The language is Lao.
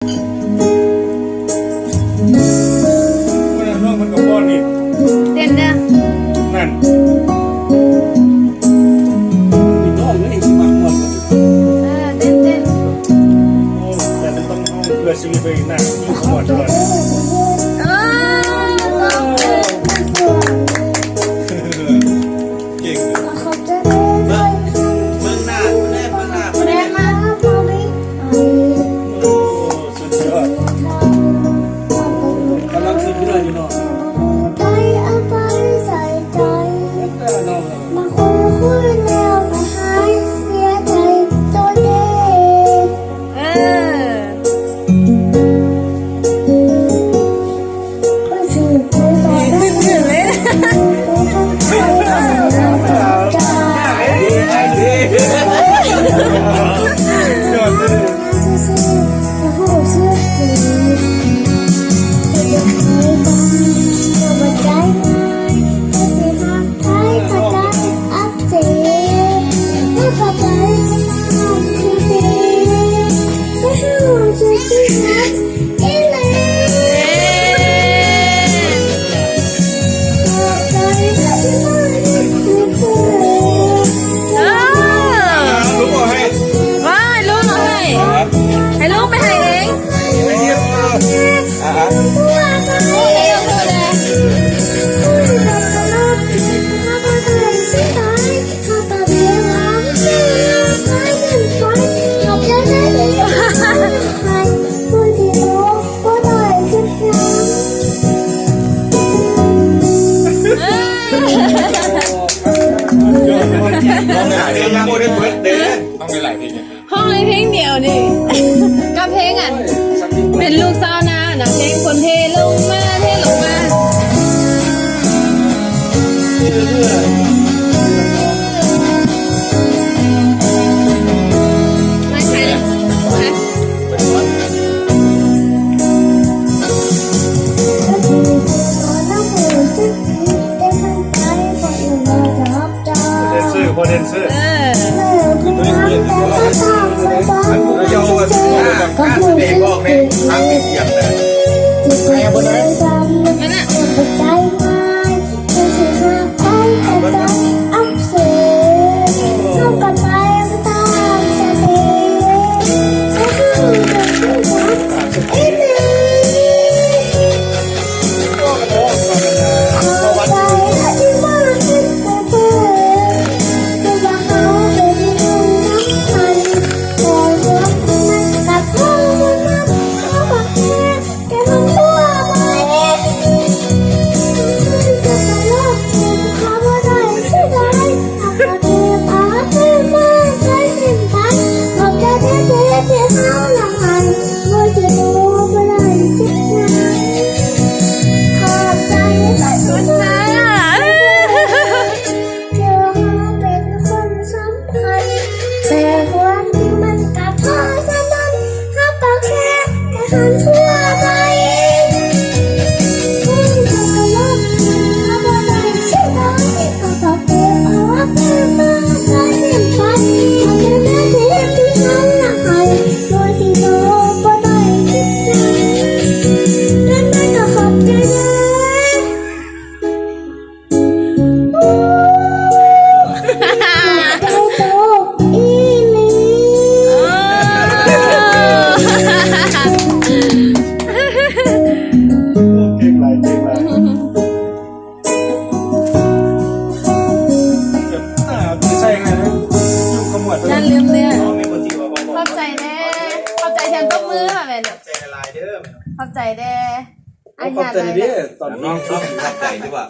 ໂອ້ຍ ນ້ອງມັນກໍຟ້ອນອີກ ເຕັ້ນເດີ້ ນັ້ນ ມີນ້ອງເດ້ທີ່ມັກມ່ວນ ເອີ ເຕັ້ນໆ ໂອ້ ແຕ່ເປັນຕ້ອງຮ້ອງເພື່ອຊີວິດໄວ້ນະ ຢູ່ສະໝອນຕະຫຼອດ ເອີ ເກັ່ງ ເບິ່ງ ເບິ່ງໜ້າເພິ່ນແດ່ ເບິ່ງໜ້າເພິ່ນແດ່ ໂອ້ ສຸດຍອດ ກຳລັງຂຶ້ນເຮືອຢູ່ເນາະ ເອີ ລຸງເອົາໃຫ້ ເອີ ລຸງເອົາໃຫ້ ວ່າ ໃຫ້ລຸງເອົາໃຫ້ ໃຫ້ລຸງໄປໃຫ້ເອງ ອ່າ ອ່າ ຮ້ອງໄດ້ຫຼາຍເພງ ຮ້ອງໄດ້ຫຼາຍເພງ ຮ້ອງໄດ້ເພງດຽວນີ້ ກັບເພງອັນ ເປັນລູກຊາວນານະ ເພງຝົນເທລົງມາ ເທລົງມາ ມາໃສ່ ແດນເຊີ ພໍ່ແດນເຊີ ເອີ ເຈົ້າວ່າການສະແດງອອກໃນທາງເປັນທຽບນະ ໃຫ້ເອົາເບິ່ງໄດ້ ນັ້ນນະ ເກັ່ງຫຼາຍ ເກັ່ງຫຼາຍ ອ່າ ໃສ່ໃຫ້ຢູ່ຂະໝວດ ຢ່າລືມເດີ້ ຂອບໃຈແດ່ ຂອບໃຈແທນຕົບມືແມ່ນ ຂອບໃຈຫຼາຍໆເດີ້ ຂອບໃຈແດ່ ອາຍາດຫຼາຍ ຂອບໃຈເດີ້ ຕອນນີ້ ນ້ອງ ນ້ອງຂອບໃຈຫຼືວ່າ